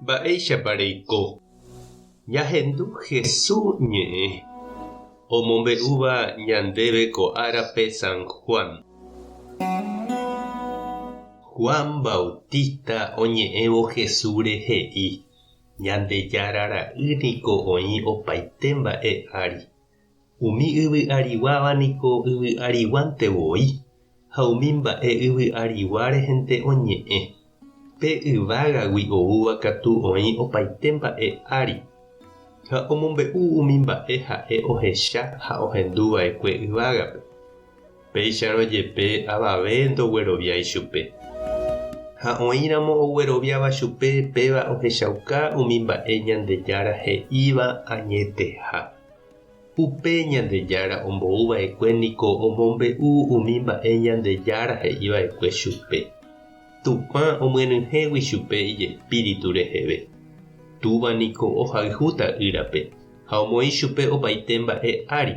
Mba'éichapa reiko? Ñahendu Hesu ñe'ẽ omombe'úva ñandéve ko árape San Juan. Juan Bautista oñe'ẽvo Hesúre he'i, Ñandejára Ra'y niko oĩ opaite mba'e ári. Umi yvy ariguáva niko yvy ariguánte voi, ha umi mba'e yvy arigua rehente oñe'ẽ. Pe yvágagui oúva katu oĩ opaite mba'e ári, ha omombe'u umi mba'e ha'e ohecha ha ohendu va'ekue yvágape. Péicharõ jepe avave ndogueroviái chupe. Ha oĩramo ogueroviáva chupe péva ohechauka umi mba'e Ñandejára he'íva añeteha. Upe Ñandejára ombou va'ekue niko omombe'u umi mba'e Ñandejára he'i va'ekue chupe, Tupã omyenyhẽgui chupe ijespíritu reheve. Túva niko ohayhu Ta'ýrape ha omoĩ chupe opaite mba'e ári.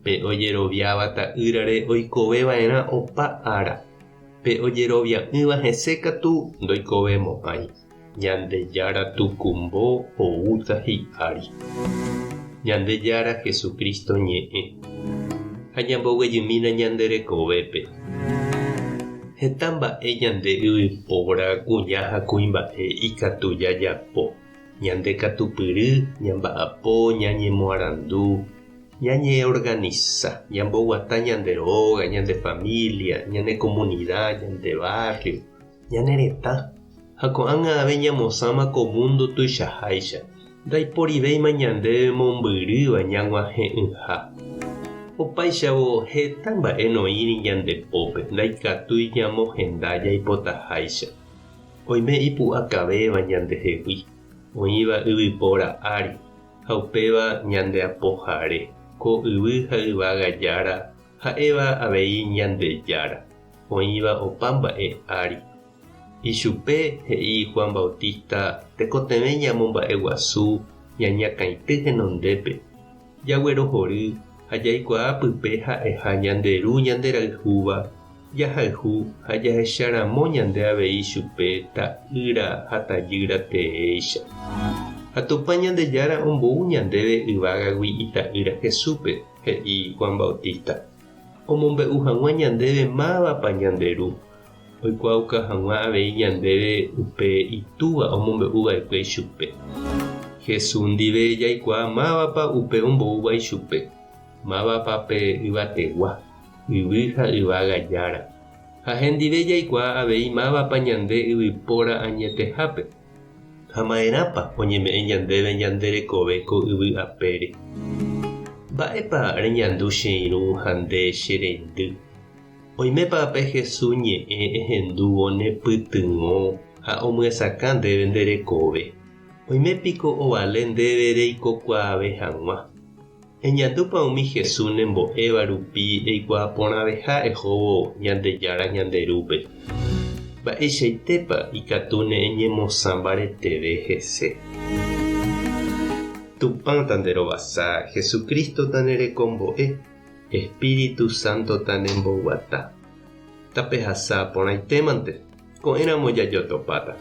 Pe ojeroviáva Ta'ýrare oikove va'erã opa ára, pe ojerovia'ỹva hese katu ndoikovemo'ãi. Ñandejára tukumbo oúta hi'ári. Ñandejára Jesucristo ñe'ẽ. Ha ñamboguejymína ñande rekovépe. Heta mba'e ñande yvypóra, kuña ha kuimba'e ikatu jajapo. Ñande katupyry, ñamba'apo, ñañemoarandu, ñañeorganisa, ñamboguata ñande róga, ñande familia, ñane komunida, ñande barrio. Ñane retã, ha ko'ág̃a ave ñamosãma ko múndo tuichaháicha, ndaiporivéima ñandéve mombyrýva ñag̃uahẽ'ỹha. Opáichavo heta mba'e noĩri ñande pópe, ndaikatúi ñamohenda jaipotaháicha. Oime ipu'akavéva ñandehegui, oĩva yvypóra ári, ha upéva ñande Apohare, ko yvy ha yvága Jára, ha'éva avei Ñandejára. oĩva opa mba'e ári. Ichupe, he'i Juan Bautista, tekotevẽ ñamomba'eguasu ñañakãity henondépe, jaguerohory ha jaikuaa pype ha'eha ñande Ru ñanderayhúva, jahayhu ha jahecharamo ñande avei chupe ta'ýra ha tajýra teéicha. Ha Tupã Ñandejára ombou ñandéve yvágagui Ita'ýra Jesúspe, he'i Juan Bautista. Omombe'u hag̃ua ñandéve mávapa ñande Ru, oikuaauka hag̃ua avei ñandéve upe Itúva omombe'u va'ekue ichupe. Jesús ndive jaikuaa mávapa upe omboúva ichupe, mávapa pe yvategua, yvy ha yvága Jára. Ha hendive jaikuaa avei mávapa ñande yvypóra añetehápe. Ha ma'erãpa oñeme'ẽ ñandéve ñande rekove ko yvy apére? Mba'épa reñandu che irũ ha nde che reindy? Oimépa pe Jesús ñe'ẽ ehendúvo nepytyvõ ha omyesakã ndéve nde rekove? Oime piko ovale ndéve reikokuaave hag̃ua? Eñandúpa umi Jesús nembo'éva rupi eikuaa porãveha ehóvo Ñandejára ñande Rúpe? Mba'eichaitépa ikatúne eñemosã mbareteve hese? Tupã tanderovasa, Jesucristo tanerekombo'e, Espíritu Santo tanemboguata. Tapehasa porãitémante, ko'ẽramo jajotopáta.